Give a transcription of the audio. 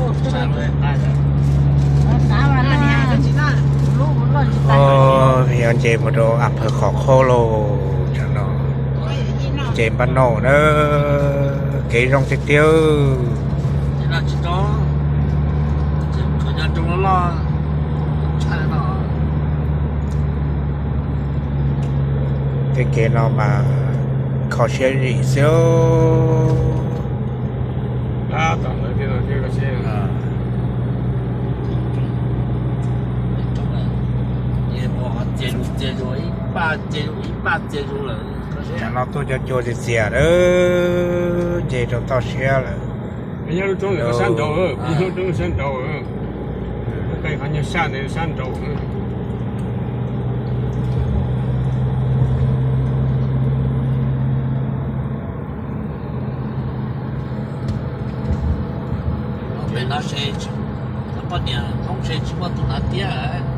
ອໍ ພຽງເຈມາໂດອຳເພີຂອງໂຄໂລຈະເນາະ ເຈມບ້ານໂນເດີ ເກລົງຕິດຕິວ ເຕເກນອມາ ຂໍເຊຍດີເຊຍ. ອ່າ ຕອນເດີນເທວເທວກໍເຊຍ ອ່າ ຈະເນາະ ໂຕຈົວໆເຊຍເດີ ເຈໂຕເຊຍເດີ. ເປັນຫຍັງລຸງຈົງກໍສັ່ນໂດ ເອີ ເປັນຫຍັງລຸງຈົງສັ່ນໂດ ເອີ ໄປເຂົາຍັງສັ່ນເດ ສັ່ນໂດ ເອີ. ເປັນອາເຊ ແລ້ວປະເນຍ ຕ້ອງເຊຊິວ່າຕຸນາເຕຍ.